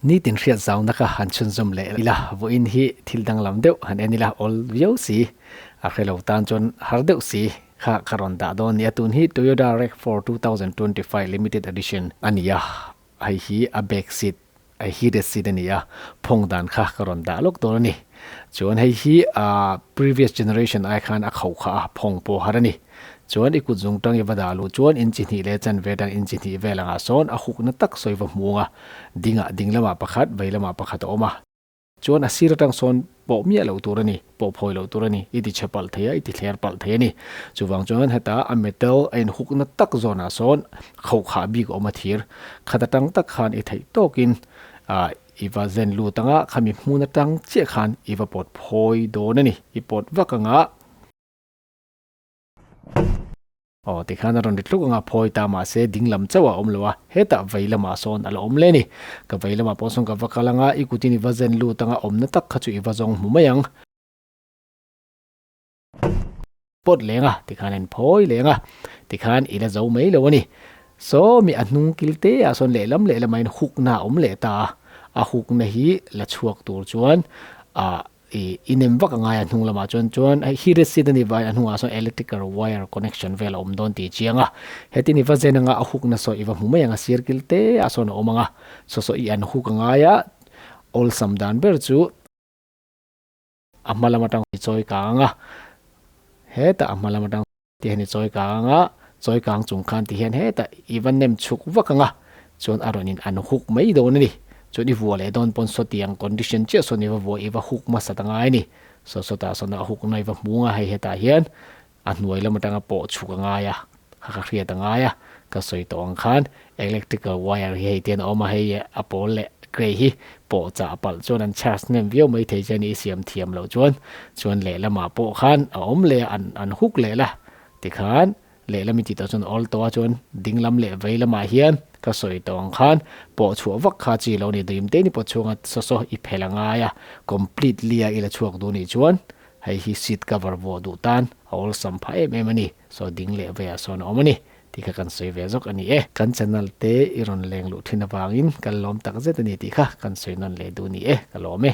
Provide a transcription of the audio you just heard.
Nitin hriat zauna kha han chhunzawm leh ila, vawiin hi thil danglam deuh han en ila awl viau si, a hre lo tan chuan har deuh si kha ka rawn dah dawn nia. Tun hi Toyota RAV4 2025 Limited Edition a ni a, hei hi a back seat, a heated seat a ni a, phawng dan kha ka rawn dah lawk dawn a ni. Chuan hei hi a previous generation ai khan a kho kha a phawng pawh har a ni. Chuan i kut zung tang i va dah luh chuan inchi hnih leh chanve tang inchi hnih vel angah sawn a hukna tak sawi va hmung a, dingah ding lamah pakhat, vei lamah pakhat a awm a. Chuan a sir atang sawn pawh miah loh tur a ni, pawh phawi loh tur a ni, i ti chhe palh thei a, i ti thler palh thei a ni. Chuvang chuan heta a metal a inhukna tak zawnah sawn khauhkhah bik a awm a thir khat atang tak khan i theih tawkin ah i va zen lut anga khami hmun atang chiah khan i va pawt phawi dawn a ni, i pawt vak anga. Aw tikhan a rawn ri tluk anga phawi ta mahse ding lam chauh a awm lo a, hetah vei lamah sawn a la awm le ni. Ka vei lamah pawh sawn ka va kal anga i kutin i va zen lut anga awmna tak kha chu i va zawng hmu mai ang. Pawt leng a tikhan a in phawi leng a, tikhan i la zo mai lo a ni. Saw mi a hnung kil te ah sawn lehlam lehlamah in hukna a awm leh ta a, a hukna hi la chhuak tur chuan ah I inem vak a ngai a hnung lamah chuan chuan hei hi red seat a ni vai a hnungah sawn electrical wire connection vel a awm dawn tih chiang a hetin i va zen anga a huk na saw i va hmu mai ang a sir kil te ah sawn a awm ang a saw saw i an huk a ngai a awlsam dan ber chu a hma lam atang i chawi kang ang a hetah a hma lam atang ti hian i chawi kang ang a chawi kang chung khan ti hian hetah i va nem chhuk vak ang a chuan a rawn in an huk mai dawn a ni chuan i vuah leh dawn pawn sawtiang condition chiah sawn i va vuah i va huk hmasa ta ngai a ni saw sawtah sawn a huk na i va hmung a hei hetah hian a hnuai lam atanga pawh chhuk a ngai a kha ka hriat a ngai a ka sawi tawh ang khan electrical wire hi hei te hian a awm a hei a pawl leh grey hi pawh chah palh chuan an charge hnem viau mai thei che a ni i siam thiam loh chuan chuan lehlamah pawh khan a awm leh a an an huk leh la tikhan lehlam i tih tawh chuan awl tawh a chuan ding lam leh vei lamah hian ka sawi tawh ang khan pawh chhuah vak kha chi lo ni dim te ni pawh chhunga saw saw i phel a ngai a completely a i la chhuak duh nih chuan hei hi seat cover vuah duh tan a awlsam phah em em a ni saw ding leh veiah sawn a awm a ni. Tih kha kan sawi ve zawk a ni e. Kan channel te i rawn leng luh thin avangin kan lawm tak zet a ni tih kha kan sawi nawn leh duh ni e, ka lawm e.